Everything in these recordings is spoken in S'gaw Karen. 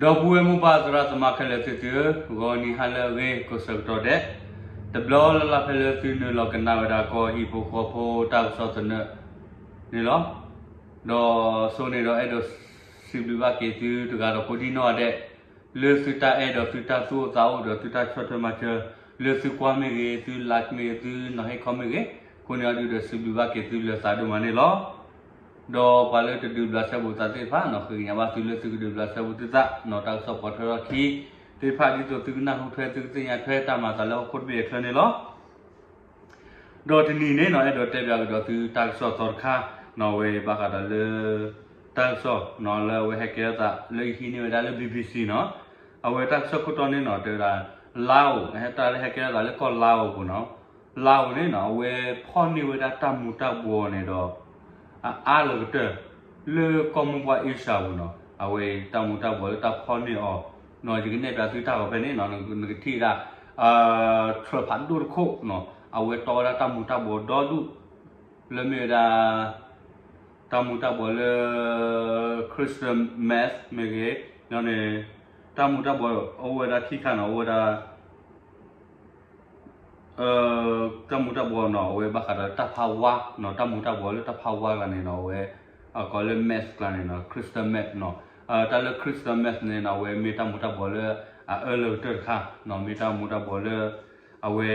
ဒီပုၢ်ဝဲၢ်မိၢ်ပၢ်သရၣ်သမါခဲလၢာ်သ့ၣ်သုဧၢ, ဂီၤနံၤဟါလၢအဂ့ၤကိးဆၢကတီၢ်ဒဲး, တဘျီလၢ်လၢ်ဖဲလၢသုနုာ်လီၤကနၣ်ဝဲဒၣ် ကီၢ်ဟံၣ်ဖိဃီဖိတၢ်ကစီၣ်သနၢၣ်န့ၣ်လီၤ. ဒီးဆိန့ၣ်ဒီးအဲၣ်ဒိးစံးဘျုးဘၣ်က့ၤသုတဂၤဒီးကိးဒံၣ်နီၣ်ဒဲး, လၢသုတၢ်အဲၣ်ဒီးသုတၢ်သူၣ်အိၣ်သးအိၣ်ဒီးသုတၢ်ဆီၣ်ထွဲမၤစၢၤ, လၢသုကွၢ်မ့ၢ်ဂ့ၤ, သု like မ့ၢ်ဂ့ၤ, သုနီၤဟ့ၣ် comment မ့ၢ်ဂ့ၤ, အဃိန့ၣ်အဒုဒီးစံးဘျုးဘၣ်က့ၤသုလၢသးဒိၣ်မးန့ၣ်လီၤ. ဒီးပှၤလၢတဒုးဘျးစဲဘူးသးသ့ၣ်တဖၣ်နီၤ, ဃ့ကညးဘၣ်သုလၢသုကဒုးဘျးစဲဘူးသုသးနီၤ, တၢ်ကစီၣ်ပိာ်ထွဲထီၣ်ခံသ့ၣ်တဖၣ် ဒ်သိးသုကနၢ်ဟူထွဲ သုကသ့ၣ်ညါထွဲတၢ်မၤသးလၢဟီၣ်ခိၣ်တဘ့ၣ်အချၢန့ၣ်လီၤ. ဒီးတနံၤန့ၣ်နီၤ အဲၣ်ဒိးတဲပၠးကဒီးသုတၢ်ကစီၣ်သီတခါနီၤ, အဝဲဘၣ်ဃးဒီးလၢ တၢ်ကစီၣ်နီၤ လၢအဝဲဟဲကဲထီၣ်သးလၢယဟံးန့ၢ်ဝဲဒၣ်လၢ BBC နီၤ, အဝဲတၢ်ကစီၣ်ခိၣ်တီန့ၣ်နီၤ တဲဝဲဒၣ် Lao တၢ်လၢဟဲကဲထီၣ်သးလၢကီၢ် Lao ပူၤနီၤ, Lao န့ၣ်နီၤ အဝဲဖီၣ်န့ၢ်ဝဲဒၣ်တၢ်မူၤတၢ်ဘှီးန့ၣ်ဒီး အအါလၢကတၢၢ် လၢကီၢ်မိၢ်ပှၢ် Asia ပူၤနီၤ, အဝဲတၢ်မူၤတၢ်ဘှီးလၢတၢ်ဖီၣ်န့ၢ်အီၤနီၤ, ယကနဲၣ်ပၠးသုတၢ်ဂီၤဖဲန့ၣ်နီၤ, နကထံၣ်ဝဲဒၣ် ထြၢၣ်ဖးဒိၣ်တခိၣ်နီၤ, အဝဲတီဝဲဒၣ်တၢ်မူၤတၢ်ဘှီးဒီဒူၣ် လၢမ့ၢ်ဝဲဒၣ် တၢ်မူၤတၢ်ဘှီးလၢ crystal meth မ့ၢ်ဂ့ၤ, ဒီးန့ၣ် တၢ်မူၤတၢ်ဘှီးအိၣ်ဝဲဒၣ်ခံခါနီၤ, အိၣ်ဝဲဒၣ် တၢ်မူၤတၢ်ဘှီးနီၤ အဝဲဘၣ်ဃးဒီးတၢ်ဖးဝါနီၤ, တၢ်မူၤတၢ်ဘှီးလၢတၢ်ဖးဝါကျါန့ၣ်နီၤ, အဝဲ အကိးလၢ meth ကျါန့ၣ်နီၤ, crystal meth နီၤ, တၢ်လၢ crystal meth န့ၣ်နီၤ အဝဲမ့ၢ်တၢ်မူၤတၢ်ဘှီးလၢအအၢလၢကတၢၢ်တခါနီၤ, မ့ၢ်တၢ်မူၤတၢ်ဘှီးလၢ အဝဲ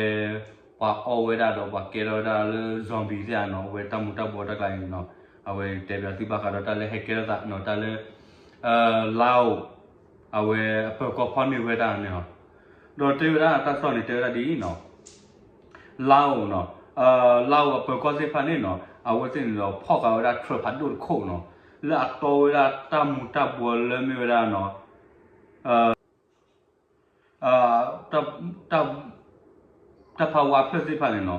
ပှၤအီဝဲဒၣ်ဒီးပှၤကဲထီၣ်ဝဲဒၣ်လၢ zombie သ့ၣ်ဧါနီၤ, အဝဲတၢ်မူၤတၢ်ဘှီးတၢ်ကျါန့ၣ်နီၤ, အဝဲတဲပၠးသုဘၣ်ဃးဒီးတၢ်လၢဟဲကဲထီၣ်သးနီၤ, တၢ်လၢ Lao အဝဲအပၢၤကီၢ်ဖီၣ်န့ၢ်ဝဲဒၣ်န့ၣ်လီၤ. ဒီးတဲဝဲဒၣ်တၢ်ကစီၣ်န့ၣ် တဲဝဲဒၣ်ဒ်အံၤနီၤ, Lao နီၤ, Lao အပၢၤကီၢ်သ့ၣ်တဖၣ်န့ၣ်နီၤ အဝဲသ့ၣ်န့ၣ်ဒီးဖီၣ်ဃာ်ဝဲဒၣ်ထြၢၣ်ဖးဒိၣ်တခိၣ်နီၤ, လၢအတီဝဲဒၣ်တၢ်မူၤတၢ်ဘှီးလၢမ့ၢ်ဝဲဒၣ်နီၤ တၢ် တၢ်ဖးဝါဖျၢၣ်သ့ၣ်တဖၣ်န့ၣ်နီၤ,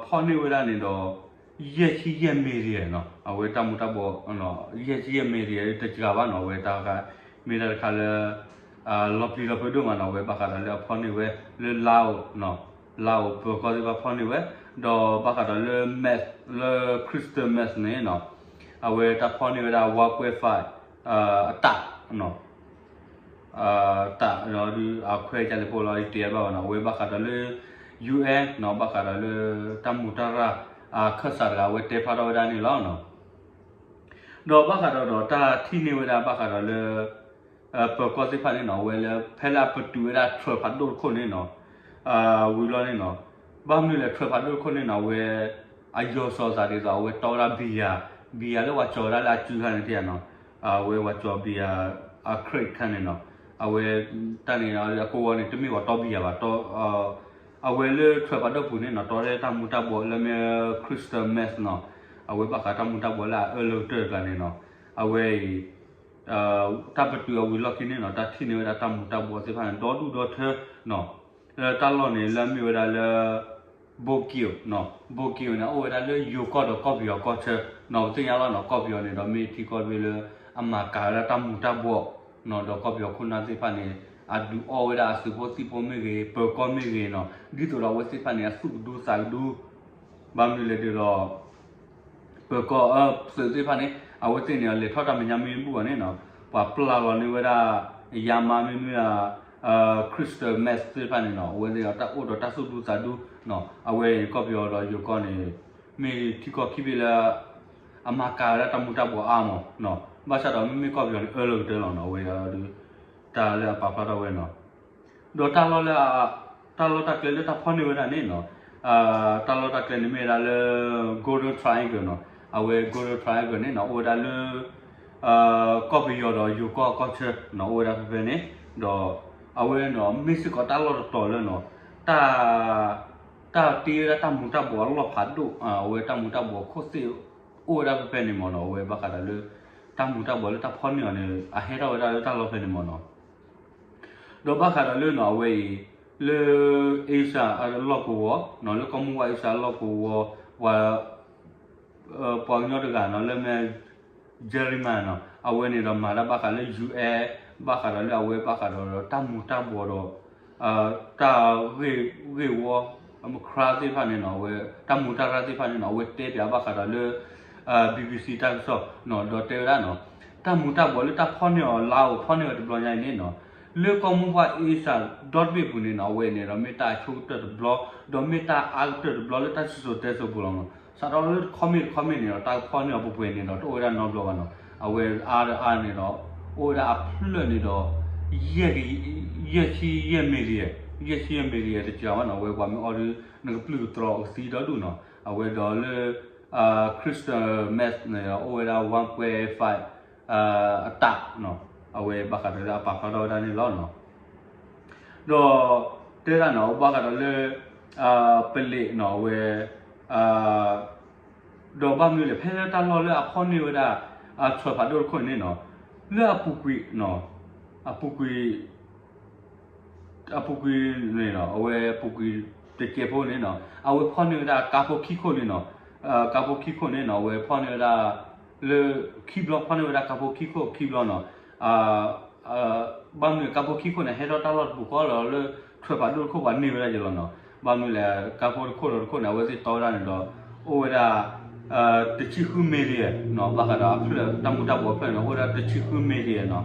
ဖီၣ်န့ၢ်ဝဲဒၣ်န့ၣ်ဒီး ယဲၢ်ဆံယဲၢ် million နီၤ, အဝဲတၢ်မူၤတၢ်ဘှီး ယဲၢ်ဆံယဲၢ် million တစှၤဘၣ်နီၤ, အဝဲတၢ်မ့ၢ်တၢ်တခါလၢ လီၤပျံၤလီၤဖုးဒိၣ်မးနီၤ, အဝဲဘၣ်ဃးဒီးလၢအဖီၣ်န့ၢ်ဝဲလၢ Lao နီၤ, Lao ပၢၤကီၢ်သ့ၣ်တဖၣ်ဖီၣ်န့ၢ်ဝဲ, ဒီးဘၣ်ဃးဒီးလၢ meth လၢ crystal meth န့ၣ်နီၤ, အဝဲတၢ်ဖီၣ်န့ၢ်ဝဲဒၣ် one point five အတၢး တၢးဒီးဒုးအခွဲးကလဲၤပိာ်လီၤ ယတဲဘၣ်ဘၣ်နီၤ, အဝဲဘၣ်ဃးဒီးလၢ ယူၢ်အဲၣ် နီၤ, ဘၣ်ဃးဒီးလၢ တၢ်မူၤတၢ်ရၢ် အခၢၣ်စးတဂၤ အဝဲတဲဖျါထီၣ်ဝဲဒၣ်န့ၣ်လီၤ. ဒီးဘၣ်ဃးဒီးဒီးတၢ်ထံၣ်န့ၢ်ဝဲဒၣ်ဘၣ်ဃးဒီးလၢ ပၢၤကီၢ်သ့ၣ်တဖၣ်န့ၣ်နီၤ, အဝဲလၢဖဲလၢအပတုာ်ဝဲဒၣ်ထြၢၣ်ဖးဒိၣ်တခိၣ်န့ၣ်နီၤ, ဝံၤလီၤန့ၣ်နီၤ, ဘၣ်မနုၤလဲၣ် ထြၢၣ်ဖးဒိၣ်တခိၣ်န့ၣ်နီၤ, အဝဲ အယီၤစီၤသးဒ်သိး အဝဲတီဝဲဒၣ် beer, beer လၢပှၤကၠီၤဝဲဒၣ်လၢအစုခါန့ၣ်တယၤနီၤ, အဝဲပှၤကၠီၤ beer အ crate ခါန့ၣ်နီၤ, အဝဲ တၢ်န့ၣ်အကဝီၤန့ၣ် တမ့ၢ်ပှၤတီ beer ဘၣ်, အဝဲလၢထြၢၣ်ဖးဒိၣ်ပူၤန့ၣ်နီၤ တီထဲတၢ်မူၤတၢ်ဘှီးလၢမ့ၢ် crystal meth နီၤ, အဝဲဘၣ်ဃးတၢ်မူၤတၢ်ဘှီးလၢအအၢလၢကတၢၢ်တကျါန့ၣ်နီၤ, အဝဲအံၤ တၢ်ပတုာ်အဝံၤလီၢ်ခံန့ၣ်နီၤ တၢ်ထံၣ်န့ၢ်ဝဲဒၣ်တၢ်မူၤတၢ်ဘှီးသ့ၣ်တဖၣ်န့ၣ် ဒီဒူၣ်ဒီထၢနီၤ, လၢတၢ်လီၢ်န့ၣ် လၢအမ့ၢ်ဝဲဒၣ်လၢ ဘိက့ၤနီၤ, ဘိက့ၤန့ၣ် အိၣ်ဝဲဒၣ်လၢယိၤကီၢ်ဒီးကီၢ်ပယီၤကီၢ်ဆၢနီၤ, ပသ့ၣ်ညါလီၤနီၤ, ကီၢ်ပယီၤန့ၣ်ဒီးမ့ၢ်ထံကီၢ်တဘ့ၣ်လၢ အမၤကၤဝဲဒၣ်တၢ်မူၤတၢ်ဘှီးနီၤ, ဒီးကီၢ်ပယီၤခိၣ်နၢ်သ့ၣ်တဖၣ်န့ၣ် အဒုးအီၣ်ဝဲဒၣ်အသုးဖိသံၣ်ဖိမ့ၢ်ဂ့ၤ, ပၢၤကီၢ်မ့ၢ်ဂ့ၤနီၤ, ဒ်သိးဒီးအဝဲသ့ၣ်တဖၣ်န့ၣ် အသူၣ်ကဒူသးကဒူ, ဘၣ်မနုၤလဲၣ်ဒ်သိး ပၢၤကီၢ် သုးသ့ၣ်တဖၣ်န့ၣ် အဝဲသ့ၣ်န့ၣ် လဲၤထီၣ်တၢ်မဲာ်ညါမ့ၢ်ဘူၣ်အီၤန့ၣ်နီၤ, ပှၤပျၢ်လီၤန့ၢ်ဝဲဒၣ် ယါမါမ့မ့ၢ် crystal meth သ့ၣ်တဖၣ်န့ၣ်နီၤ, အဝဲသ့ၣ်တၢ်အိၣ်ဒီးတၢ်သူၣ်ဒူသးဒူနီၤ, အဝဲကီၢ်ပယီၤဒီးယိၤကီၢ်န့ၣ် မ့ၢ်ထံကီၢ်ခံဘ့ၣ်လၢ အမၤကၤဝဲဒၣ်တၢ်မူၤတၢ်ဘှီးအါမးနီၤ, ဘၣ်ဆၣ်ဒီးမ့မ့ၢ်ကီၢ်ပယီၤန့ၣ် အၢလၢကတၢၢ်လီၤနီၤ, အဝဲဒၣ် တၢ်လၢအပာ်ဖျါထီၣ်ဝဲနီၤ. ဒီးတၢ်လီၢ်လၢ တၢ်လီၢ်တၢ်ကျဲလၢတၢ်ဖီၣ်န့ၢ်ဝဲဒၣ်န့ၣ်နီၤ, တၢ်လီၢ်တၢ်ကျဲန့ၣ်မ့ၢ်ဝဲဒၣ်လၢ Golden Triangle နီၤ, အဝဲ Golden Triangle န့ၣ်နီၤ အိၣ်ဝဲဒၣ်လၢ ကီၢ်ပယီၤဒီးယိၤကီၢ်အကီၢ်ဆၢနီၤ, အိၣ်ဝဲဒၣ်ဖဲဖဲန့ၣ်, ဒီးအဝဲနီၤ မ့ၢ်စ့ၢ်ကီးတၢ်လီၢ်တတီၤလၢနီၤ, တၢ် တၢ်တ့ဝဲဒၣ်တၢ်မူၤတၢ်ဘှီးအလီၢ်ဖးဒိၣ်, အဝဲတၢ်မူၤတၢ်ဘှီးခိၣ်သ့ၣ် အိၣ်ဝဲဒၣ်ဖဲဖဲန့ၣ်မးနီၤ, အဝဲဘၣ်ဃးဒီးလၢ တၢ်မူၤတၢ်ဘှီးလၢတၢ်ဖီၣ်န့ၢ်အီၤန့ၣ် အဟဲထီၣ်ဝဲဒၣ်လၢတၢ်လီၢ်ဖဲန့ၣ်မးနီၤ. ဒီးဘၣ်ဃးဒီးလၢနီၤ အဝဲအံၤ လၢ Asia အလီၢ်ကဝီၤနီၤ, လၢကီၢ်မိၢ်ဝါ Asia အလီၢ်ကဝီၤ ပှၤ ပှၤကညီတဂၤနီၤ လၢမ့ၢ် Jeremiah နီၤ, အဝဲန့ၣ်ဒီးမၤတၢ်ဘၣ်ဃးလၢ ယူၢ်အဲၣ် ဘၣ်ဃးဒီးလၢအဝဲဘၣ်ဃးဒီးတၢ်မူၤတၢ်ဘှီးဒီး တၢ်ဂ့ၢ်ဂ့ၢ်ဝီ crime သ့ၣ်တဖၣ်န့ၣ်နီၤ, အဝဲတၢ်မူၤတၢ်ရၢ်သ့ၣ်တဖၣ်န့ၣ်နီၤ, အဝဲတဲပၠးဘၣ်ဃးဒီးလၢ BBC တၢ်ကစီၣ်နီၤ, ဒီးတဲဝဲဒၣ်နီၤ တၢ်မူၤတၢ်ဘှီးလၢတၢ်ဖီၣ်န့ၢ်အီၤ လါအိၤဖီၣ်န့ၢ်အီၤတဘျီညါအံၤန့ၣ်နီၤ, လၢကီၢ်မိၢ်ပှၢ်အ့စၢ်ဒီတဘ့ၣ်အပူၤန့ၣ်နီၤ, အဝဲန့ၣ်ဒီးမ့ၢ်တၢ်အဆိကတၢၢ်တဘျီ, ဒီးမ့ၢ်တၢ်အါကတၢၢ်တဘျီလၢတၢ်စံၣ်စိၤတဲစိၤပူၤလီၤနီၤ. စးထီၣ်လၢတခီမ့ၢ်တခီမ့ၢ်န့ၣ်ဒီး တၢ်ကဖီၣ်န့ၢ်အီၤပှဲၤပှဲၤန့ၣ်ဒီး တအိၣ်ဝဲဒၣ်နီတဘျီဘၣ်နီၤ. အဝဲအါဒီးအါန့ၣ်ဒီး အိၣ်ဝဲဒၣ်အဖျၢၣ်န့ၣ်ဒီး ယဲၢ်ဆံယဲၢ် million, ယဲၢ်ဆံယဲၢ် million တကးဘၣ်နီၤ. အဝဲပှၤမ့ၢ်အီဒီး နကပျုၢ်ကတြီကသံဒီဒူၣ်နီၤ. အဝဲဒီးလၢ crystal meth န့ၣ်ဒီး အိၣ်ဝဲဒၣ် one point five အတၢ်နီၤ. အဝဲဘၣ်ဃးဒီးလၢအပာ်ဖျါထီၣ်ဝဲဒၣ်န့ၣ်လီၤနီၤ. ဒီးတဲဒၣ်နီၤ ဘၣ်ဃးဒီးလၢ ပလံးနီၤ အဝဲ ဒီးဘၣ်မနုၤလဲၣ် ဖဲလၢတၢ်လီၢ်လၢအဖီၣ်န့ၢ်ဝဲဒၣ် အထွဲဖးဒိၣ်တခိၣ်န့ၣ်နီၤ, လၢအပူၤကွံာ် အပူၤကွံာ် အပူၤကွံာ်န့ၣ်နီၤ အဝဲပူၤကွံာ်တစဲးဖိန့ၣ်နီၤ အဝဲဖီၣ်န့ၢ်ဝဲဒၣ်ကါဖိခံခိၣ်န့ၣ်နီၤ. ကါဖိခံခိၣ်န့ၣ်နီၤ အဝဲဖီၣ်န့ၢ်ဝဲဒၣ် လၢ ခံဘျီ ဖီၣ်န့ၢ်ဝဲဒၣ်ကါဖိခံခိၣ်ခံဘျီနီၤ. ဘၣ်မနုၤလဲၣ် ကါဖိခံခိၣ်န့ၣ် ဟဲထီၣ်တၢ်လီၢ်တပူၤဃီလီၤလၢ ထွဲဖးဒိၣ်တခိၣ်ပှၤန့ၢ်ဝဲဒၣ်ယဲလီၤနီၤ. ဘၣ်မနုၤလဲၣ် ကါဖိတခိၣ်ဒီးတခိၣ်န့ၣ် အဝဲသ့ၣ်တီဝဲဒၣ်န့ၣ်ဒီး အိၣ်ဝဲဒၣ် တဆံဃု million နီၤ. ဘၣ်ဃးဒီးအဖျၢၣ် တၢ်မူၤတၢ်ဘှီးဖျၢၣ်န့ၣ် အိၣ်ဝဲဒၣ်တဆံဃု million နီၤ.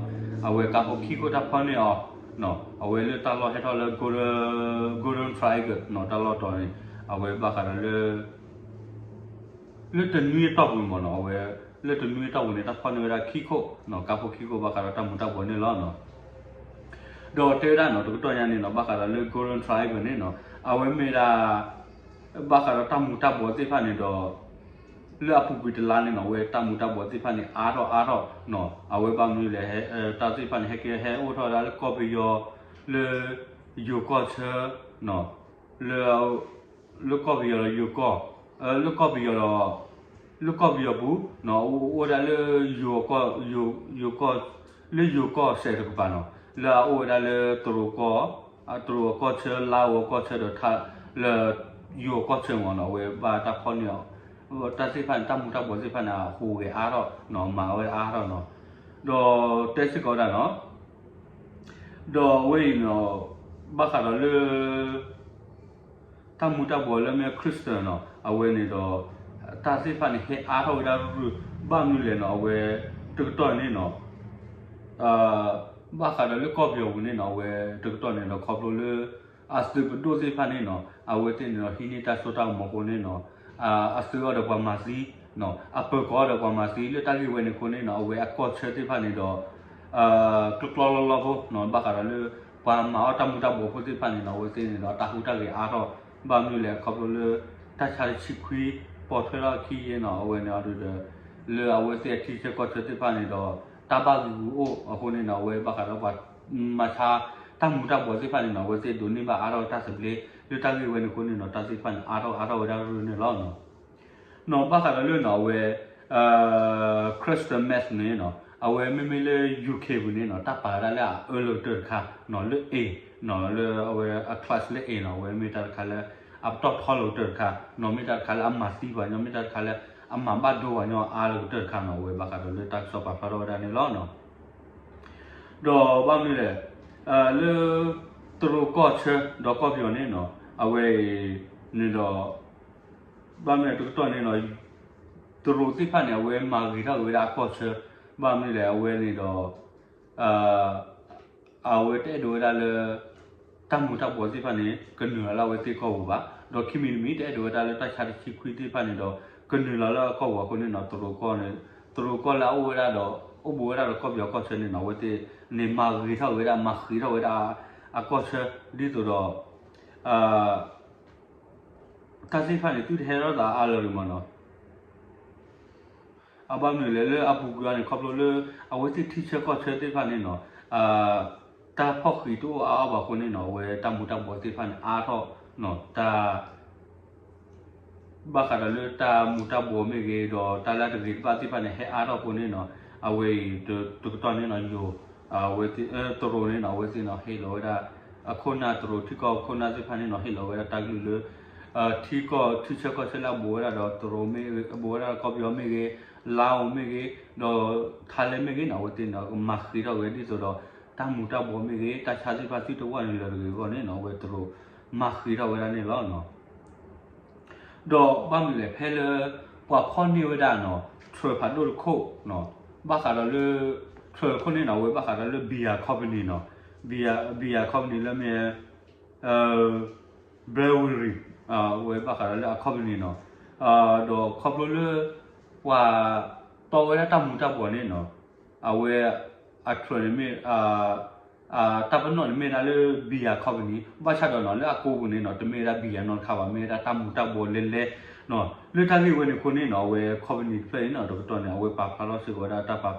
အဝဲကါဖိခံခိၣ်တၢ်ဖီၣ်န့ၢ်အီၤ အဝဲလၢတၢ်လီၢ်ဟဲထီၣ်လၢ Golden, Golden Triangle နီၤ တၢ်လီၢ်တီၤန့ၣ် အဝဲဘၣ်ဃးဒီးလၢ လၢတနွံအတီၢ်ပူၤမ့ၢ်နီၤ အဝဲ လၢတနွံအတီၢ်ပူၤန့ၣ် တၢ်ဖီၣ်န့ၢ်ဝဲဒၣ်ခံခိၣ်နီၤ ကါဖိခံခိၣ် ဘၣ်ဃးဒီးတၢ်မူၤတၢ်ဘှီးန့ၣ်လီၤနီၤ. ဒီးတဲဝဲဒၣ်နီၤ တကတီၢ်ညါန့ၣ်နီၤ ဘၣ်ဃးဒီးလၢ Golden Triangle န့ၣ်နီၤ အဝဲမ့ၢ်ဒၣ် ဘၣ်ဃးဒီးတၢ်မူၤတၢ်ဘှီးသ့ၣ်တဖၣ်န့ၣ်ဒီး လၢအပူၤကွံာ်တလါန့ၣ်နီၤ အဝဲတၢ်မူၤတၢ်ဘှီးသ့ၣ်တဖၣ်န့ၣ် အါထီၣ်အါထီၣ်နီၤ အဝဲဘၣ်မနုၤလဲၣ် တၢ်သ့ၣ်တဖၣ်န့ၣ် ဟဲက့ၤဟဲအိၣ်ထီၣ်ဝဲဒၣ်လၢကီၢ်ပယီၤ လၢ ယိၤကီၢ်ဆၢနီၤ လၢ လၢကီၢ်ပယီၤဒီးယိၤကီၢ် လၢကီၢ်ပယီၤဒီး လၢကီၢ်ပယီၤပူၤနီၤ အိၣ်ဝဲဒၣ်လၢ ယိၤကီၢ် လၢယိၤကီၢ်စဲးတကပၤနီၤ လၢအအိၣ်ဝဲဒၣ်လၢတရူးကီၢ် တရူးအကီၢ်ဆၢ လါအိၤအကီၢ်ဆၢဒီး လၢယိၤအကီၢ်ဆၢမ့ၢ်နီၤ အဝဲဘၣ်တၢ်ဖီၣ်န့ၢ်အီၤ တၢ်သ့ၣ်တဖၣ်န့ၣ် တၢ်မူၤတၢ်ဘှီးသ့ၣ်တဖၣ်န့ၣ် အဟူးဂဲၤအါထီၣ်နီၤ မၤဝဲအါထီၣ်နီၤ ဒီးတဲစ့ၢ်ကီးဝဲဒၣ်နီၤ ဒီးအဝဲအံၤနီၤ ဘၣ်ဃးဒီးလၢ တၢ်မူၤတၢ်ဘှီးလၢမ့ၢ် crystal နီၤ အဝဲန့ၣ်ဒီး တၢ်သ့ၣ်တဖၣ်န့ၣ် ဟဲအါထီၣ်ဝဲဒၣ်ရုၢ်ရုၢ် ဘၣ်မနုၤလဲၣ်နီၤ အဝဲ တကတီၢ်န့ၣ်နီၤ ဘၣ်ဃးဒီးလၢကီၢ်ပယီၤပူၤန့ၣ်နီၤ အဝဲတကတီၢ်န့ၣ်ဒီး ခီဖျိလၢ အသုးပဒိၣ်သ့ၣ်တဖၣ်န့ၣ်နီၤ အဝဲသ့ၣ်န့ၣ်ဒီး ဟံးန့ၢ်တၢ်စိတၢ်ကမီၤအဃိန့ၣ်နီၤ အသုးအီၤဒီးပှၤမၤသံ အပၢၤကီၢ်အီၤဒီးပှၤမၤသံ လၢတၢ်ဂ့ၢ်ဝဲန့ၣ်အဃိန့ၣ်နီၤ အဝဲအကီၢ်ဆၢသ့ၣ်တဖၣ်န့ၣ်ဒီး ကျီကျီလီလီဖိနီၤ ဘၣ်ဃးဒီးလၢ ပှၤမၤအီၣ်တၢ်မူၤတၢ်ဘှီးဖိသ့ၣ်တဖၣ်န့ၣ်နီၤ အဝဲသ့ၣ်န့ၣ်ဒီး တၢ်ဟူးတၢ်ဂဲၤအါထီၣ် ဘၣ်မနုၤလဲၣ် ခီဖျိလၢ တၢ်ဆါတဆံခွံ ပိာ်ထွဲထီၣ်အခံယဲနီၤ အဝဲန့ၣ်အဒိဒီး လၢအဝဲသ့ၣ်အထံဆၢကီၢ်ဆၢသ့ၣ်တဖၣ်န့ၣ်ဒီး တၢ်ဘၣ်ဂံာ်ဂူာ်အိၣ်အဃိန့ၣ်နီၤ အဝဲဘၣ်ဃးဒီးပှၤမၤဆါ တၢ်မူၤတၢ်ဘှီးသ့ၣ်တဖၣ်န့ၣ်နီၤ အဝဲသ့ၣ်ဒိးန့ၢ်ဘၣ်အါထီၣ်တၢ်သဘျ့ လၢတၢ်ဂ့ၢ်ဝဲန့ၣ်အဃိန့ၣ်နီၤ တၢ်သ့ၣ်တဖၣ်န့ၣ် အါထီၣ်အါထီၣ်ဝဲဒၣ်ရုၢ်ရုၢ်န့ၣ်လီၤ. နီၤ ဘၣ်ဃးဒီးလၢနီၤ အဝဲ crystal meth န့ၣ်နီၤ အဝဲမ့မ့ၢ်လၢ UK ပူၤန့ၣ်နီၤ တၢ်ပာ်ဝဲဒၣ်လၢအအၢလီၤကတၢၢ်တခါနီၤ လၢ A နီၤ လၢအဝဲအ class လၢ A နီၤ အဝဲမ့ၢ်တၢ်တခါလၢ အပတီၢ်ထီလီၤကတၢၢ်တခါနီၤ မ့ၢ်တၢ်တခါလၢအမၤသံပှၤညီ မ့ၢ်တၢ်တခါလၢ အမၤဘၣ်ဒိပှၤညီအါလီၤကတၢၢ်တခါနီၤ အဝဲဘၣ်ဃးဒီးလၢတၢ်ကစီၣ်ပာ်ဖျါထီၣ်ဝဲဒၣ်န့ၣ်လီၤ. ဒီးဘၣ်မနုၤလဲၣ် လၢ တရူးကီၢ်ဆၢ ဒီးကီၢ်ပယီၤန့ၣ်နီၤ အဝဲအံၤန့ၣ်ဒီး ဘၣ်မနုၤတကတီၢ်န့ၣ်နီၤ တရူးသ့ၣ်တဖၣ်န့ၣ် အဝဲမၤဂ့ၤထီၣ်က့ၤဝဲဒၣ်အကီၢ်ဆၢ ဘၣ်မနုၤလဲၣ် အဝဲန့ၣ်ဒီး အဝဲတအဲၣ်ဒိးဝဲဒၣ်လၢ တၢ်မူၤတၢ်ဘှီးသ့ၣ်တဖၣ်န့ၣ် ကနုာ်လီၤလၢအဝဲသ့ၣ်ကီၢ်ပူၤဘၣ် ဒီးခံမံၤတမံၤ တအဲၣ်ဒိးဝဲဒၣ်လၢတၢ်ဆါတဆံခွံသ့ၣ်တဖၣ်န့ၣ်ဒီး ကနုာ်လီၤလၢအကီၢ်ပူၤအဃိန့ၣ်နီၤ တရူးကီၢ်န့ၣ် တရူးကီၢ်လၢအအိၣ်ဝဲဒၣ်ဒီး အိၣ်ဘူးဝဲဒၣ်ဒီးကီၢ်ပယီၤကီၢ်ဆၢန့ၣ်နီၤ အဝဲသ့ၣ်န့ၣ် မၤဂ့ၤထီၣ်ဝဲဒၣ် မၤဃ့ထီၣ်ဝဲဒၣ် အကီၢ်ဆၢ ဒ်သိးဒီး တၢ်သ့ၣ်တဖၣ်န့ၣ် သုတဟဲထီၣ်သးအါလၢၤတဂ့ၤမ့ၢ်နီၤ အဘၣ်မနုၤလဲၣ် လၢအပူၤကွံာ်အီၤန့ၣ် ခီဖျိလၢ အဝဲသ့ၣ်ထံဆၢကီၢ်ဆၢသ့ၣ်တဖၣ်န့ၣ်နီၤ တၢ်ဖီၣ်ဃံးတအိၣ်အါအါဘၣ်အဃိန့ၣ်နီၤ အဝဲတၢ်မူၤတၢ်ဘှီးသ့ၣ်တဖၣ်န့ၣ် အါထီၣ်နီၤ တၢ် ဘၣ်ဃးဒီးလၢတၢ်မူၤတၢ်ဘှီးမ့ၢ်ဂ့ၤ ဒီးတၢ်လၢအတဂ့ၤတဘၣ်သ့ၣ်တဖၣ်န့ၣ် ဟဲအါထီၣ်အဃိန့ၣ်နီၤ အဝဲအံၤ တကတီၢ်န့ၣ်နီၤ ယိၤ အဝဲသ့ၣ် တရူးန့ၣ်နီၤ အဝဲသ့ၣ်နီၤ ဟ့ၣ်လီၤဝဲဒၣ် အခိၣ်နၢ်တရူး ထံကီၢ်ခိၣ်နၢ်သ့ၣ်တဖၣ်န့ၣ်နီၤ ဟ့ၣ်လီၤဝဲဒၣ်တၢ်ကလုၢ်လၢ ထံကီၢ် ထံဆၢကီၢ်ဆၢလၢအဘူးဝဲဒၣ်ဒီးတရူးမ့ၢ်ဂ့ၤ ဘူးဝဲဒၣ်ဒီးကီၢ်ပယီၤမ့ၢ်ဂ့ၤ လါအိၤမ့ၢ်ဂ့ၤ ဒီးထါလဲမ့ၢ်ဂ့ၤနီၤ အဝဲသ့ၣ်န့ၣ် ကမၤဃ့ထီၣ်ဝဲဒ်သိးဒီး တၢ်မူၤတၢ်ဘှီးမ့ၢ်ဂ့ၤ တၢ်ဆါသ့ၣ်တဖၣ်သုတဝၢ်နုာ်လၢၤတဂ့ၤအဂီၢ်န့ၣ်နီၤ အဝဲတရူးမၤဃ့ထီၣ်ဝဲဒၣ်န့ၣ်လီၤ. ဒီးဘၣ်မနုၤလဲၣ် ဖဲလၢ ပှၤဖီၣ်န့ၢ်ဝဲဒၣ်နီၤ ထွဲဖးဒိၣ်တခိၣ်နီၤ ဘၣ်ဃးဒီးလၢ ထြၢၣ်ခိၣ်န့ၣ်နီၤ အဝဲဘၣ်ဃးဒီးလၢ beer company နီၤ, beer beer company လၢမ့ၢ် brewery ဝဲဘၣ်ဃးဒီးလၢအ company နီၤ, ဒီးခီဖျိလၢ ပှၤတီဝဲဒၣ်တၢ်မူၤတၢ်ဘှီးန့ၣ်နီၤ, အဝဲ အထြၢၣ်န့ၣ်မ့ၢ် တၢ်ပနီၣ်န့ၣ်မ့ၢ်ဒၣ်လၢ beer company ဘၣ်ဆၣ်ဒီးနီၤ လၢအကိးပူၤန့ၣ်နီၤ တမ့ၢ်ဝဲဒၣ် beer နီတခါဘၣ် မ့ၢ်ဝဲဒၣ်တၢ်မူၤတၢ်ဘှီးလဲၤလဲၤနီၤ, လၢတၢ်ဂ့ၢ်ဝဲန့ၣ်အဃိန့ၣ်နီၤ အဝဲ company တဖျၢၣ်အံၤနီၤ တကတီၢ်န့ၣ် အဝဲပာ်ဖျါထီၣ်စ့ၢ်ကီးဝဲဒၣ်တၢ်ပာ်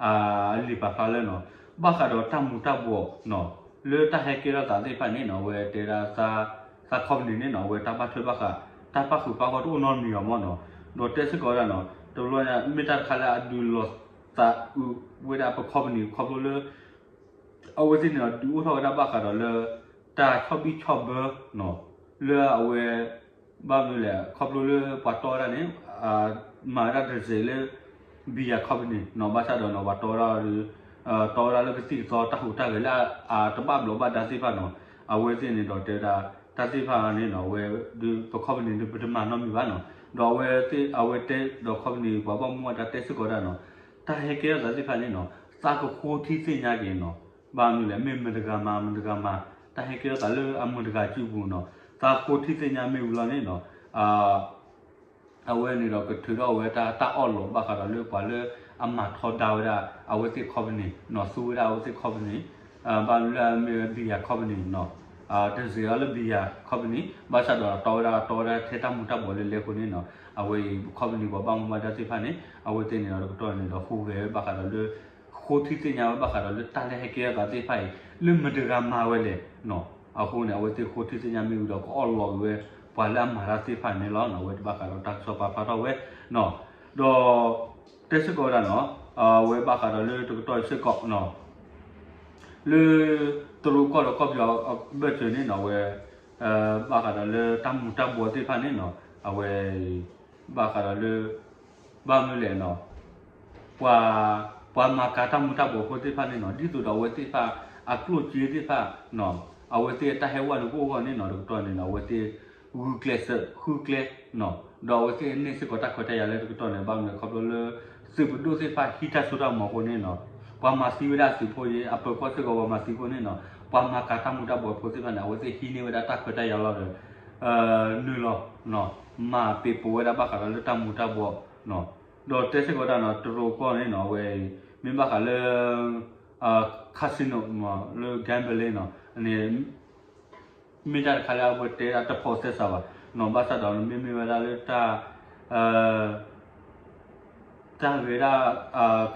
အလံာ်ပာ်ဖျါလၢနီၤ ဘၣ်ဃးဒီးတၢ်မူၤတၢ်ဘှီးနီၤ လၢတၢ်ဟဲကဲထီၣ်သးသ့ၣ်တဖၣ်န့ၣ်နီၤ အဝဲတဲဒၣ် သး company န့ၣ်နီၤ အဝဲတၢ်ဘၣ်ထွဲဘၣ်ဃး တၢ်ပၣ်ဃုာ်ပၣ်ဂီၢ်တအိၣ်နီတမံၤအီၤမ့ၢ်နီၤ, ဒီးတဲစ့ၢ်ကီးဝဲဒၣ်နီၤ တဘျီညါ မ့ၢ်တၢ်တခါလၢအဒုးလီၤသးအုးဝဲဒၣ်ပ company ခီဖျိလၢ အဝဲသ့ၣ်န့ၣ်ဒီး ဒုးအိၣ်ထီၣ်ဝဲဒၣ်ဘၣ်ဃးဒီးလၢ တၢ်ဆီၣ်ဘံၣ်ဆီၣ်ဘၢနီၤ လၢအဝဲ ဘၣ်မနုၤလဲၣ် ခီဖျိလၢပှၤတီဝဲဒၣ်န့ၣ် မၤဝဲဒၣ်တစဲးလၢ beer company နီၤ ဘၣ်ဆၣ်ဒီးနီၤ ပှၤတီဝဲဒၣ်ဒီး တီဝဲဒၣ်လၢကသံၣ်ကသီတၢ်ဟူးတၢ်ဂဲၤလၢအတဘၣ်ဘျီးဘၣ်ဒါသ့ၣ်တဖၣ်နီၤ, အဝဲသ့ၣ်န့ၣ်ဒီးတဲဝဲဒၣ် တၢ်သ့ၣ်တဖၣ်န့ၣ်နီၤ အဝဲ ဒုးပ company ဒုးပတမၤနီတမံၤဘၣ်နီၤ, ဒီးအဝဲသ့ၣ် အဝဲတဲဒီး company ပှၤဘၣ်မူဘၣ်ဒါတဲစ့ၢ်ကီးဒၣ်နီၤ တၢ်ဟဲကဲထီၣ်သးသ့ၣ်တဖၣ်န့ၣ်နီၤ သးကဃိထံသ့ၣ်ညါက့ၤနီၤ, ဘၣ်မနုၤလဲၣ် မ့ၢ်မတၤတဂၤမၤ မတၤတဂၤမၤ, တၢ်ဟဲကဲထီၣ်သးလၢအမတၤတဂၤစုပူၤနီၤ, သးဃိထံသ့ၣ်ညါမ့ၢ်ဝံၤလီၤန့ၣ်နီၤ အဝဲန့ၣ်ဒီးကထုးထီၣ်ဝဲတၢ် တၢ်အီၣ်လီးဘၣ်ဃးဒီးလၢပှၤလၢအမၤထီဒါဝဲဒၣ် အဝဲသ့ၣ် company နီၤ, သူဝဲဒၣ်အဝဲသ့ၣ် company ဘၣ်မနုၤလၢအမ့ၢ်ဝဲ beer company နီၤ, တစဲးအီၤလၢ beer company ဘၣ်ဆၣ်ဒီးတီဝဲဒၣ် တီဝဲဒၣ်ထဲတၢ်မူၤတၢ်ဘှီးလၢလဲၤအဃိန့ၣ်နီၤ, အဝဲအံၤ company ပှၤဘၣ်မူဘၣ်ဒါသ့ၣ်တဖၣ်န့ၣ် အဝဲသ့ၣ်န့ၣ်ဒီးတကတီၢ်န့ၣ်ဒီး ဟူးဂဲၤဝဲဘၣ်ဃးဒီးလၢ ဃိထံသ့ၣ်ညါဝဲဘၣ်ဃးဒီးလၢတၢ်လၢဟဲကဲထီၣ်သးသ့ၣ်တဖၣ်အံၤ လၢမတၤတဂၤမၤဝဲလဲၣ်နီၤ, အဃိန့ၣ် အဝဲသ့ၣ်ဃိထံသ့ၣ်ညါမ့ၢ်ဝံၤဒီး ကအီၣ်လီးက့ၤဝဲ ပှၤလၢအမၤတၢ်သ့ၣ်တဖၣ်န့ၣ်လီၤနီၤ, အဝဲတဘၣ်ဃးဒီးတၢ်ကစီၣ်ပာ်ဖျါထီၣ်ဝဲနီၤ, ဒီး တဲစ့ၢ်ကီးဝဲဒၣ်နီၤ, အဝဲဘၣ်ဃးဒီးလၢတကတီၢ်စ့ၢ်ကီးနီၤ လၢ တရူးကီၢ်ဒီးကီၢ်ပယီၤအဘၢၣ်စၢၤန့ၣ်နီၤ အဝဲ ဘၣ်ဃးဒီးလၢတၢ်မူၤတၢ်ဘှီးသ့ၣ်တဖၣ်န့ၣ်နီၤ အဝဲ ဘၣ်ဃးဒီးလၢ ဘၣ်မနုၤလဲၣ်နီၤ ပှၤ ပှၤမၤကၤတၢ်မူၤတၢ်ဘှီးဖိသ့ၣ်တဖၣ်န့ၣ်နီၤ ဒ်သိးဒီးအဝဲသ့ၣ်တဖၣ် အကျိၣ်စ့သ့ၣ်တဖၣ်နီၤ အဝဲသ့ၣ်တၢ်ဟဲဝဲန့ၣ်ကအိၣ်ဂီၢ်န့ၣ်နီၤ တကတီၢ်န့ၣ်နီၤ အဝဲသ့ၣ် ဂုာ်ကျဲးစၢးဃုကျဲနီၤ ဒီးအဝဲသ့ၣ်န့ၢ်စ့ၢ်ကီးတၢ်ခွဲးတၢ်ယာ်လၢတကတီၢ်န့ၣ် ဘၣ်မနုၤလဲၣ် ခီဖျိလၢ သုးပဒိၣ်သ့ၣ်တဖၣ်ဟံးတၢ်စိတၢ်ကမီၤအဃိန့ၣ်နီၤ ပှၤမၤသံဝဲဒၣ်သုးဖိအံၤ အပၢၤကီၢ်စ့ၢ်ကီးပှၤမၤသံအဃိန့ၣ်နီၤ ပှၤမၤကၤတၢ်မူၤတၢ်ဘှီးဖိသ့ၣ်တဖၣ်န့ၣ် အဝဲသ့ၣ်ဟံးန့ၢ်ဝဲဒၣ်တၢ်ခွဲးတၢ်ယာ်လီၤဒီး နုာ်လီၤ မၤပ့ၤပိာ်ဝဲဒၣ်ဘၣ်ဃးဒီးလၢတၢ်မူၤတၢ်ဘှီးနီၤ ဒီးတဲစ့ၢ်ကီးဝဲဒၣ်နီၤ တရူးကီၢ်န့ၣ်နီၤ အဝဲအံၤ မ့ၢ်ဘၣ်ဃးလၢ casino မ့ၢ်လၢ gambling နီၤန့ၣ် မ့ၢ်တၢ်တခါလၢအဝဲတဲဒၣ်တဖိးသဲစးဘၣ်နီၤ ဘၣ်ဆၣ်ဒီးမ့မ့ၢ်ဝဲဒၣ်လၢတၢ် တၢ်ဂ့ၤဒၣ်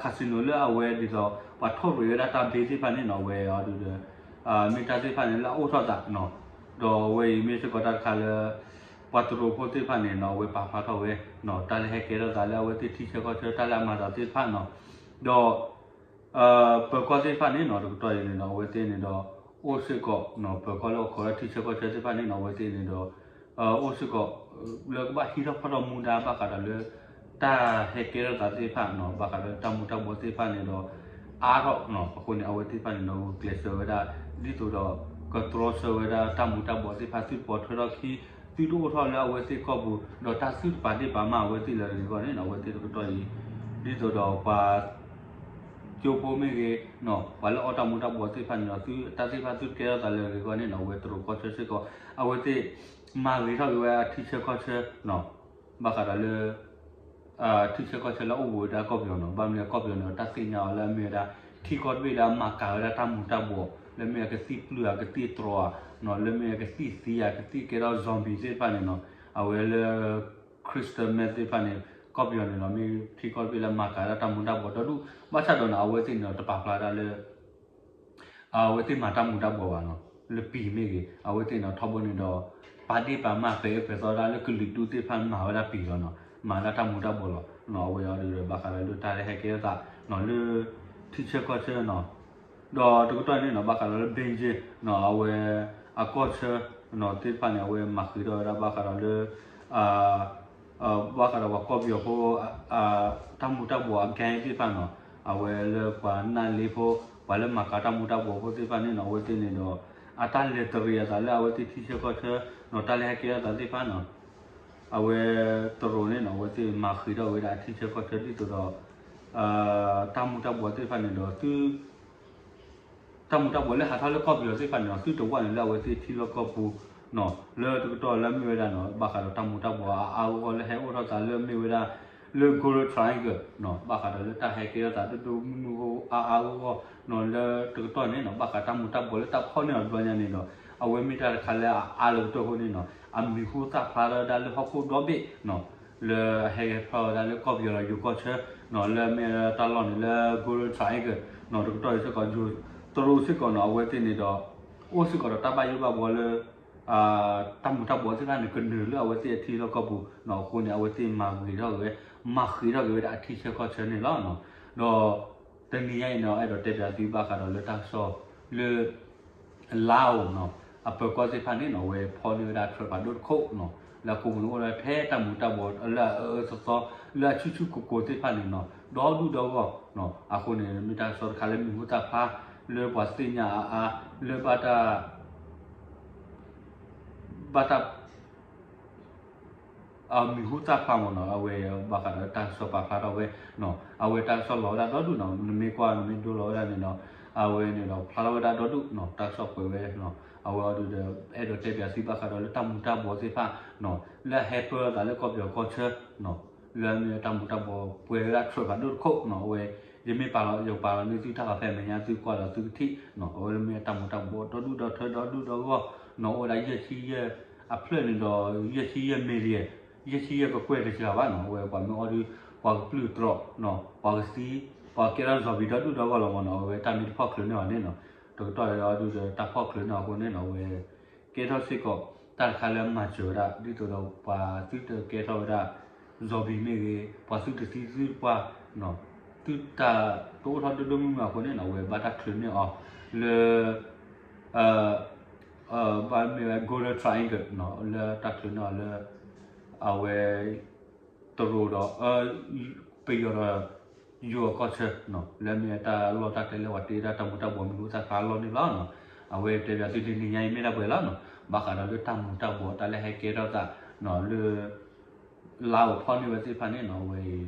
casino လၢအဝဲဒ်သိး ပှၤထိၣ်ရ့းဝဲဒၣ်တၢ်ဘ့သ့ၣ်တဖၣ်န့ၣ်နီၤ အဝဲအံၤဒီး မ့ၢ်တၢ်သ့ၣ်တဖၣ်န့ၣ်လၢအအိၣ်ထီၣ်သးနီၤ ဒီးအဝဲအံၤမ့ၢ်စ့ၢ်ကီးတၢ်တခါလၢ ပှၤတရူးဖိသ့ၣ်တဖၣ်န့ၣ်နီၤ အဝဲပာ်ဖျါထီၣ်ဝဲနီၤ တၢ်လၢဟဲကဲထီၣ်သးလၢအဝဲသ့ၣ်ထံဆၢကီၢ်ဆၢ တၢ်လၢအမၤသးသ့ၣ်တဖၣ်နီၤ ဒီး ပၢၤကီၢ်သ့ၣ်တဖၣ်န့ၣ်နီၤ တကတီၢ်အံၤန့ၣ်ဒီး အဝဲသ့ၣ်န့ၣ်ဒီး အိၣ်စ့ၢ်ကီးနီၤ ပၢၤကီၢ်လၢအခိးလၢထံဆၢကီၢ်ဆၢသ့ၣ်တဖၣ်န့ၣ်နီၤ အဝဲသ့ၣ်န့ၣ်ဒီး အိၣ်စ့ၢ်ကီး လၢကဘၣ်ဟံးထီၣ်ဖီၣ်ထီၣ်မူဒါဘၣ်ဃးဒီးလၢ တၢ်ဟဲကဲထီၣ်သးသ့ၣ်တဖၣ်နီၤ ဘၣ်ဃးဒီးတၢ်မူၤတၢ်ဘှီးသ့ၣ်တဖၣ်န့ၣ်ဒီး အါထီၣ်နီၤ အဃိန့ၣ် အဝဲသ့ၣ်တဖၣ်န့ၣ်ဒီး ဂုာ်ကျဲးစၢးဝဲဒၣ် ဒ်သိးဒီး ကတြီဆၢဝဲဒၣ်တၢ်မူၤတၢ်ဘှီးသ့ၣ်တဖၣ် သုတပိာ်ထွဲထီၣ်ခံ သုတအိၣ်ထီၣ်လၢအဝဲသ့ၣ်ကီၢ်ပူၤ ဒီးတၢ်သုတပာ်ဒ့ၣ်ပာ်မၢ်အဝဲသ့ၣ်လၢအဂ့ၤအဂီၢ်န့ၣ်နီၤ အဝဲသ့ၣ်တကတီၢ်အံၤ ဒ်သိးဒီးပှၤ ကၠိဖိမ့ၢ်ဂ့ၤနီၤ ပှၤလၢအီၣ်တၢ်မူၤတၢ်ဘှီးသ့ၣ်တဖၣ်န့ၣ်ဒီး သုတၢ်သ့ၣ်တဖၣ် သုတကဲထီၣ်သးလၢအဂ့ၤအဂီၢ်န့ၣ်နီၤ အဝဲတရူးကီၢ်ဆၢစ့ၢ်ကီး အဝဲသ့ၣ် မၤဂ့ၤထီၣ်က့ၤဝဲအထံဆၢကီၢ်ဆၢနီၤ ဘၣ်ဃးဒီးလၢ ထံဆၢကီၢ်ဆၢလၢအအိၣ်ဘူးဝဲဒၣ်ကီၢ်ပယီၤနီၤ ဘၣ်မနုၤလဲၣ်ကီၢ်ပယီၤန့ၣ်ဒီး တၢ်သ့ၣ်ညါအီၤလၢအမ့ၢ်ဝဲဒၣ် ထံကီၢ်တဘ့ၣ်လၢအမၤကၤဝဲဒၣ်တၢ်မူၤတၢ်ဘှီး လၢမ့ၢ်အကသံၣ်ပျုၢ်ဧါ ကသံၣ်တြီဧါနီၤ လၢမ့ၢ်အကသံၣ်သံဧါ ကသံၣ်ကဲထီၣ် zombie သ့ၣ်တဖၣ်န့ၣ်နီၤ အဝဲလၢ crystal meth သ့ၣ်တဖၣ်န့ၣ် ကီၢ်ပယီၤန့ၣ်ဒီး မ့ၢ်ထံကီၢ်တဘ့ၣ်လၢအမၤကၤဝဲဒၣ်တၢ်မူၤတၢ်ဘှီးဒီဒူၣ် ဘၣ်ဆၣ်ဒီးန့ၣ် အဝဲသ့ၣ်န့ၣ်ဒီး တပာ်ဖျါဒၣ်လၢ အဝဲသ့ၣ်မၤတၢ်မူၤတၢ်ဘှီးဘၣ်နီၤ လၢပံၤမ့ၢ်ဂ့ၤ အဝဲသ့ၣ်န့ၣ် ထီဘိန့ၣ်ဒီး ပာ်ဒ့ၣ်ပာ်မၢ်ပဲာ်အၢပဲာ်သီဒၣ်လၢကလုာ်ဒူၣ်သ့ၣ်တဖၣ်မၤဝဲဒၣ်ပံၤလီၤနီၤ မၤဒၣ်တၢ်မူၤတၢ်ဘှီးလီၤနီၤ အဝဲအံၤဒီးဘၣ်ဃးဒီးလၢတၢ်လၢဟဲကဲထီၣ်သးနီၤ လၢ ထံဆၢကီၢ်ဆၢနီၤ ဒီးတကတီၢ်န့ၣ်နီၤ ဘၣ်ဃးဒီးလၢ Beijing နီၤ အဝဲ အကီၢ်ဆၢနီၤ သ့ၣ်တဖၣ်န့ၣ် အဝဲမၤဃံးထီၣ်ဝဲဒၣ်ဘၣ်ဃးဒီးလၢ ဘၣ်ဃးဒီးပှၤကီၢ်ပယီၤဖိ တၢ်မူၤတၢ်ဘှီးအ gang သ့ၣ်တဖၣ်နီၤ အဝဲလၢပှၤနၢ်လ့ဖိ ပှၤလၢမၤကၤတၢ်မူၤတၢ်ဘှီးဖိသ့ၣ်တဖၣ်န့ၣ်နီၤ အဝဲသ့ၣ်န့ၣ်ဒီး အတၢ်လဲၤတရံးအသးလၢအဝဲသ့ၣ်ထံဆၢကီၢ်ဆၢနီၤ တၢ်လၢဟဲကဲထီၣ်သးသ့ၣ်တဖၣ်နီၤ အဝဲတရူးန့ၣ်နီၤ အဝဲသ့ၣ်မၤဃံးထီၣ်ဝဲဒၣ်အထံဆၢကီၢ်ဆၢဒ်သိးဒီး တၢ်မူၤတၢ်ဘှီးသ့ၣ်တဖၣ်န့ၣ်ဒီး တၢ်မူၤတၢ်ဘှီးလၢဟးထီၣ်လၢကီၢ်ပယီၤသ့ၣ်တဖၣ်န့ၣ်ဒီး သုတဝၢ်န့ၣ်လၢအဝဲသ့ၣ်ထံလီၢ်ကီၢ်ပူၤနီၤ လၢတကတီၢ်လၢအမ့ၢ်ဝဲဒၣ်နီၤ ဘၣ်ဃးဒီးတၢ်မူၤတၢ်ဘှီးအါအါဂီၢ်ဂီၢ်လၢဟဲအိၣ်ထီၣ်သးလၢမ့ၢ်ဝဲဒၣ် လၢ Golden Triangle နီၤ ဘၣ်ဃးဒီးလၢတၢ်ဟဲကဲထီၣ်သးဒိၣ်ဒိၣ်မုၢ်မုၢ်အါအါဂီၢ်ဂီၢ်နီၤ လၢတကတီၢ်န့ၣ်နီၤ ဘၣ်ဃးတၢ်မူၤတၢ်ဘှီးလၢတၢ်ဖီၣ်န့ၢ်အီၤတဘျီညါန့ၣ်ဒီး အဝဲမ့ၢ်တၢ်တခါလၢအအါလၢကတၢၢ်အဃိန့ၣ်နီၤ အမံၤဟူသၣ်ဖျါထီၣ်ဝဲဒၣ်လၢဟီၣ်ခိၣ်ဒီဘ့ၣ်နီၤ လၢအဟဲဖျါဝဲဒၣ်လၢကီၢ်ပယီၤဒီးယိၤကီၢ်ဆၢနီၤ လၢအမ့ၢ်တၢ်လီၢ်န့ၣ်လၢ Golden Triangle နီၤ တကတီၢ်အံၤစ့ၢ်ကီး ယိၤတရူးစ့ၢ်ကီးနီၤ အဝဲသ့ၣ်န့ၣ်ဒီး အိၣ်စ့ၢ်ကီးဒီးတၢ်ဘၣ်ယိၣ်ဘၣ်ဘှီလၢ တၢ်မူၤတၢ်ဘှီးသ့ၣ်တဖၣ်န့ၣ် ကနုာ်လၢအဝဲသ့ၣ်အထံလီၢ်ကီၢ်ပူၤနီၤ အဃိန့ၣ် အဝဲသ့ၣ်မၤဂ့ၤထီၣ်က့ၤဝဲ မၤဃ့ထီၣ်က့ၤဝဲဒၣ်အထံဆၢကီၢ်ဆၢန့ၣ်လီၤ. ဒီးတနံၤညါအံၤန့ၣ် အဲၣ်ဒိးတဲပၠးသုဘၣ်ဃးဒီးလၢတၢ်ကစီၣ်လၢ လါအိၤနီၤ အပၢၤကီၢ်သ့ၣ်တဖၣ်န့ၣ်နီၤ အဝဲဖီၣ်န့ၢ်ဝဲဒၣ် truck ဖးဒိၣ်တခိၣ်နီၤ လၢအကိးမုၢ်န့ၣ်အိၣ်ဝဲဖဲတၢ်မူၤတၢ်ဘှီးလၢအအၢအၢသီသီ လၢအဆူၣ်ဆူၣ်ကိၤကိၤသ့ၣ်တဖၣ်န့ၣ်နီၤ ဒီဒူၣ်ဒီဂီၢ်နီၤ အဃိန့ၣ် မ့ၢ်တၢ်ကစီၣ်တခါလၢမံၤဟူသၣ်ဖျါ လၢပှၤသ့ၣ်ညါအါအါ လၢဘၣ်တၢ် ဘၣ်တၢ် မံၤဟူသၣ်ဖျါမ့ၢ်နီၤ အဝဲဘၣ်ဃးဒီးတၢ်ကစီၣ်ပာ်ဖျါထီၣ်ဝဲနီၤ အဝဲတၢ်ကစီၣ်လီၤဝဲဒၣ်ဒီဒူၣ်နီၤ နမ့ၢ်ကွၢ်နမ့ၢ်ဒိလီၤဝဲဒၣ်န့ၣ်ဒီး အဝဲန့ၣ်ဒီးဖျါထီၣ်ဝဲဒၣ်ဒီဒူၣ်နီၤ တၢ်ကစီၣ်ပှဲၤဝဲနီၤ အဝဲအံၤဒီး အဲၣ်ဒိးတဲပၠးသုဘၣ်ဃးဒီးလၢတၢ်မူၤတၢ်ဘှီးသ့ၣ်တဖၣ်နီၤ လၢအဟဲပၢၢ်လိာ်သးလၢကီၢ်ပယီၤကီၢ်ဆၢနီၤ လၢအမ့ၢ်တၢ်မူၤတၢ်ဘှီးပှဲၤဝဲဒၣ် truck ဖးဒိၣ်တခိၣ်နီၤ အဝဲ ယမ့ၢ်ပာ်လီၤ ယကပာ်လီၤန့ၢ်သုတၢ်ဂီၤဖဲမဲာ်ညါ သုကွၢ်ဒီးသုကထံၣ်နီၤ အဝဲလၢမ့ၢ်တၢ်မူၤတၢ်ဘှီးဒီဒူၣ်ဒီထၢဒီဒူၣ်ဒီဂီၢ်နီၤ အိၣ်ဝဲဒၣ်ယဲၢ်ဆံယဲၢ် အဖျၢၣ်န့ၣ်ဒီး ယဲၢ်ဆံယဲၢ် million ယဲၢ်ဆံယဲၢ်ကကွဲၢ်တစှၤဘၣ်နီၤ အဝဲပှၤမ့ၢ်အီၣ်ဒုး ပှၤကပျုၢ်တြီၤနီၤ ပှၤကသံ ပှၤကဲထီၣ် zombie ဒီဒူၣ်ဒီဂီၢ်လီၤမ့ၢ်နီၤ အဝဲတၢ်မ့ၢ်တဖီၣ်ချုးန့ၢ်အီၤန့ၣ်နီၤ တကတီၢ်ဒီးဒုးဒီးတၢ်ဖီၣ်ချုးန့ၢ်အီၤအဃိန့ၣ်နီၤ အဝဲ ကဲထီၣ်စ့ၢ်ကီး တၢ်တခါလၢမၤစၢၤဝဲဒၣ် ဒ်သိးဒီးပှၤသုတကဲထီၣ်ဝဲဒၣ် zombie မ့ၢ်ဂ့ၤ ပှၤသုတသံသုတပှၢ် သုတၢ်တအိၣ်ထီၣ်ဒိၣ်ဒိၣ်မုၢ်မုၢ်အဃိန့ၣ်နီၤ အဝဲဘၣ်တၢ်ချုးန့ၢ်အီၤလၢ ဘၣ်မ့ၢ်ဝဲ Golden Triangle နီၤ လၢတၢ်ချုးန့ၢ်အီၤလၢ အဝဲ တရူးဒီး ပယီၤဒီး ယိၤအကီၢ်ဆၢနီၤ လၢအမ့ၢ်တၢ်လီၢ်တၢ်ကျဲလၢပှၤတ့ဒၣ်တၢ်မူၤတၢ်ဘှီးမံၤဟူသၣ်ဖျါအလီၢ်န့ၣ်လီၤ. အဝဲတဲပၠးသုတနံၤညါအံၤမ့ၢ်ဒၣ်ပှဲၤလီၤနီၤ ဘၣ်ဃးဒီးလၢတၢ်မူၤတၢ်ဘှီးတၢ်လၢဟဲကဲထီၣ်သးနီၤ လၢ လါအိၤဖီၣ်န့ၢ်ဝဲသ့ၣ်တဖၣ်န့ၣ်နီၤ အဝဲအံၤ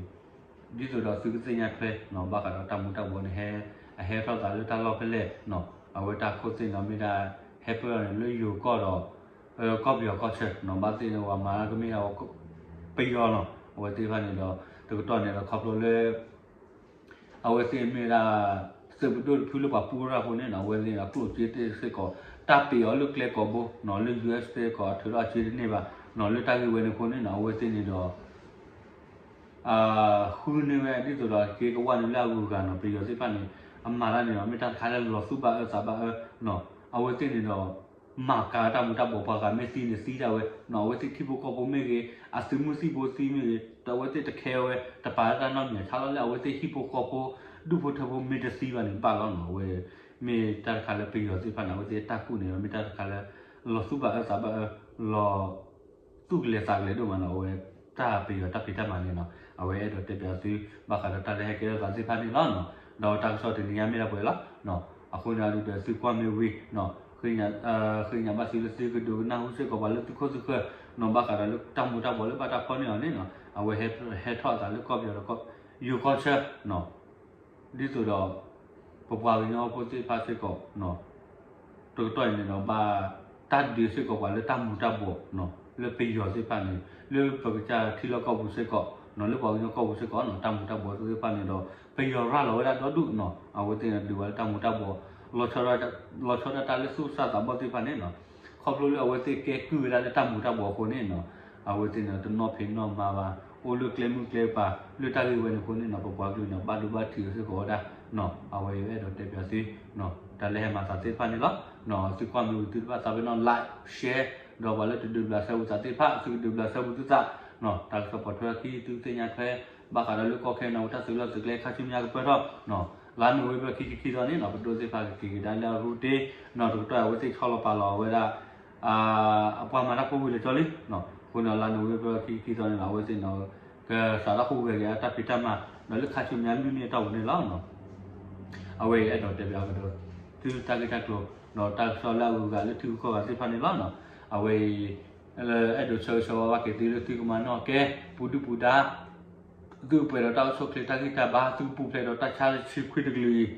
ဒ်သိးဒီးသုကသ့ၣ်ညါထွဲနီၤ ဘၣ်ဃးဒီးတၢ်မူၤတၢ်ဘှီးန့ၣ် ဟဲ အဟဲထီၣ်သးလၢတၢ်လီၢ်ဖဲလဲၣ်နီၤ အဝဲတၢ်ခိၣ်သ့ၣ်နီၤ မ့ၢ်ဒၣ်ဟဲပၢၢ်န့ၣ်လၢယိၤကီၢ်ဒီး ကီၢ်ပယီၤကီၢ်ဆၢနီၤ ဘၣ်သ့ၣ်န့ၣ်ပှၤမၤကမ့ၢ်ဒၣ် ပယီၤနီၤ အဝဲသ့ၣ်တဖၣ်န့ၣ်ဒီး တကတီၢ်န့ၣ်ဒီးခီဖျိလၢ အဝဲသ့ၣ်မ့ၢ်ဒၣ် သုးပဒိၣ်တဖုလၢပှၤပူထီၣ်အဃိန့ၣ်နီၤ အဝဲသ့ၣ်အကျိၣ်စ့သ့ၣ်စ့ၢ်ကီး တၢ်ပ့းအီၤလၢကျဲကိာ်ဘိနီၤ လၢ ယူႇအၢၣ်သ့ၣ်စ့ၢ်ကီး အထုးထီၣ်အစ့တန့ၢ်ဘၣ်နီၤ လၢတၢ်ဂ့ၢ်ဝဲန့ၣ်အဃိန့ၣ်နီၤ အဝဲသ့ၣ်န့ၣ်ဒီး ဃုန့ၢ်ဝဲဒ်သိးဒီးက့ကဝၢ်န့ၣ်လၢအဂုၤအဂၤနီၤ ပယီၤသ့ၣ်တဖၣ်န့ၣ် အမၤတၢ်န့ၣ်ဒီး မ့ၢ်တၢ်တခါလၢလီၤသူၣ်ဘၣ်အၢသးဘၣ်အၢနီၤ အဝဲသ့ၣ်န့ၣ်ဒီး မၤကၤတၢ်မူၤတၢ်ဘှီး ပှၤဂၤမ့ၢ်သံန့ၣ်သံဒၣ်ဝဲနီၤ အဝဲသ့ၣ်ထံဖိကီၢ်ဖိမ့ၢ်ဂ့ၤ အသုးမုၢ်သံၣ်ဘိသံမ့ၢ်ဂ့ၤ ဒီးအဝဲသ့ၣ်တခဲဝဲ တပာ်လၢတၢ်နီတမံၤ ဆါလီၤလၢအဝဲသ့ၣ်ဟံၣ်ဖိဃီဖိ ဒူၣ်ဖိထၢဖိမ့ၢ်တသံဘၣ်န့ၣ်ဘၣ်လီၤနီၤ အဝဲ မ့ၢ်တၢ်တခါလၢပယီၤသ့ၣ်တဖၣ်န့ၣ် အဝဲသ့ၣ်တၢ်ကူၣ်န့ၣ် မ့ၢ်တၢ်တခါလၢ လီၤသူၣ်ဘၣ်အၢသးဘၣ်အၢ လီၤ သူၣ်ကလဲၤသးကလဲၤဒိၣ်မးနီၤ အဝဲတၢ်ပယီၤတၢ်ဖံးတၢ်မၤန့ၣ်နီၤ အဝဲအဲၣ်ဒိးတဲပၠးသု ဘၣ်ဃးဒီးတၢ်လၢဟဲကဲထီၣ်သးသ့ၣ်တဖၣ်န့ၣ်လီၤနီၤ ဒီးတၢ်ကစီၣ်တနံၤညါမ့ၢ်ဒၣ်ပှဲၤလီၤနီၤ အဃိန့ၣ်အဒုးဒီးသုကွၢ်မ့ၢ်ဝံၤနီၤ ဃ့ညါဘၣ်သုလၢသုကဒုးကနၢ်ဟူစ့ၢ်ကီးပှၤလၢသုခိၣ်သုဃၢၤနီၤ ဘၣ်ဃးဒီးလၢတၢ်မူၤတၢ်ဘှီးလၢဘၣ်တၢ်ဖီၣ်န့ၢ်အီၤန့ၣ်နီၤ အဝဲဟဲထီၣ်အသးလၢကီၢ်ပယီၤဒီး ယိၤကီၢ်ဆၢနီၤ ဒ်သိးဒီး ပပှၤကညီဖိသ့ၣ်တဖၣ်စ့ၢ်ကီးနီၤ တကတီၢ်အံၤန့ၣ်ဒီး ဘၣ်တၢ်ဒုးစ့ၢ်ကီးပှၤလၢတၢ်မူၤတၢ်ဘှီးနီၤ လၢပယီၤသ့ၣ်တဖၣ်န့ၣ် လၢပကစၢ်ထံလီၢ်ကီၢ်ပူၤစ့ၢ်ကီးနီၤ လၢပှၤကညီကီၢ်ပူၤစ့ၢ်ကီးနီၤ တၢ်မူၤတၢ်ဘှီးသ့ၣ်တဖၣ်န့ၣ်ဒီး ပယီၤရၤလီၤဝဲဒၣ်ဒီဒူၣ်နီၤ အဝဲသ့ၣ်န့ၣ်ဒုးဝဲလၢတၢ်မူၤတၢ်ဘှီး လီၤဆီဒၣ်တၢ်လၢသူၣ်စၢ်သးဘီၣ်သ့ၣ်တဖၣ်န့ၣ်နီၤ ခီဖျိလၢအဝဲသ့ၣ်ကဲကုၢ်ဝဲဒၣ်လၢတၢ်မူၤတၢ်ဘှီးအဃိန့ၣ်နီၤ အဝဲသ့ၣ်န့ၣ် တနီၣ်ဖံးနီၣ်မၤဘၣ် အိၣ်လၢကျဲမုၢ်ကျဲပၤ လၢတၢ်ဂ့ၢ်ဝဲန့ၣ်အဃိန့ၣ်နီၤ ပပှၤကလုာ်န့ၣ် ဘၣ်ဒိဘၣ်ထံးစ့ၢ်ကီးဝဲဒၣ်နီၤ အဝဲအဲၣ်ဒိးတဲပၠးသုနီၤ တၢ်လၢဟဲမၤသးသ့ၣ်တဖၣ်န့ၣ်လီၤ. သုကွၢ်မ့ၢ်ဝံၤသုတဘၣ်သးပ့ၤနီၣ် like share ဒီးပှၤလၢတဒုးဘျးစဲဘူးသးသ့ၣ်တဖၣ် သုကဒုးဘျးစဲဘူးသုသးနီၤ တၢ်ကစီၣ်ပိာ်ထွဲအခံ သုကသ့ၣ်ညါထွဲ ဘၣ်ဃးဒီးလၢကီၢ်ခဲနီၤ ပတၢ်သုးလီၢ်သုးကျဲခါဆူညါကပၢၢ်ထီၣ်နီၤ လါနိၣ်ဝ့ဘၢၣ်ခံဆံခံသီန့ၣ်နီၤ ပဒိၣ်သ့ၣ်တဖၣ်ကက့ၤကဒါလၢအရူတ့နီၤ တကတီၢ်အဝဲသ့ၣ်ဆီလီၤပာ်လီၤဝဲဒၣ် အပှၤမၤတၢ်ဖိဝံၤလၢာ်ကၠီလံနီၤ အဃိန့ၣ် လါနိၣ်ဝ့ဘၢၣ်ခံဆံခံသီန့ၣ်နီၤ အဝဲသ့ၣ်န့ၣ် ကစးထီၣ်ဟူးဂဲၤက့ၤအတၢ်ဖံးတၢ်မၤ ဒီးလၢခါဆူညါလွံၢ်နံၣ်အတီၢ်ပူၤန့ၣ်လီၤနီၤ အဝဲအံၤအဲၣ်ဒိးတဲပၠးကဒီး သုတၢ်ဂ့ၢ်တၢ်ကျိၤ ဒီးတၢ်ကစီၣ်လၢအဂုၤအဂၤလၢထံဂုၤကီၢ်ဂၤသ့ၣ်တဖၣ်န့ၣ်လီၤနီၤ အဝဲအံၤ အဲၣ်ဒိးဆၢဂ့ၤဆၢဝါဘၣ်က့ၤသုလၢသုကမၤနီၣ်ကဲ ပူၤဒုၣ်ပူၤဒါ သုကပှဲၤဒီးတၢ်အိၣ်ဆူၣ်အိၣ်ချ့တၢ်ဂံၢ်တၢ်ဘါ, သုကပူၤဖျဲးဒီးတၢ်ဆါဆံခွံတကလုာ်အံ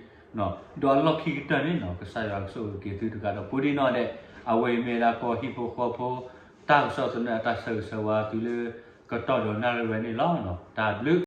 ၤ, ဒီးအလီၢ်ခံကတၢၢ်န့ၣ် ကစၢ်ယွၤကဆိၣ်ဂ့ၤက့ၤသုတဂၤဒီးပူၤဒံးနီၣ်ဒဲး, အဝဲအံၤမ့ၢ်ဒၣ်ကီၢ်ဟံၣ်ဖိဃီဖိ တၢ်ကစီၣ်သနၢၣ်အတၢ်ဆၢဂ့ၤဆၢဝါသုလၢ ကတီၢ်ဒီးနၣ်ရံၣ်ဝဲန့ၣ်လီၤ. တၢ်ဘျုး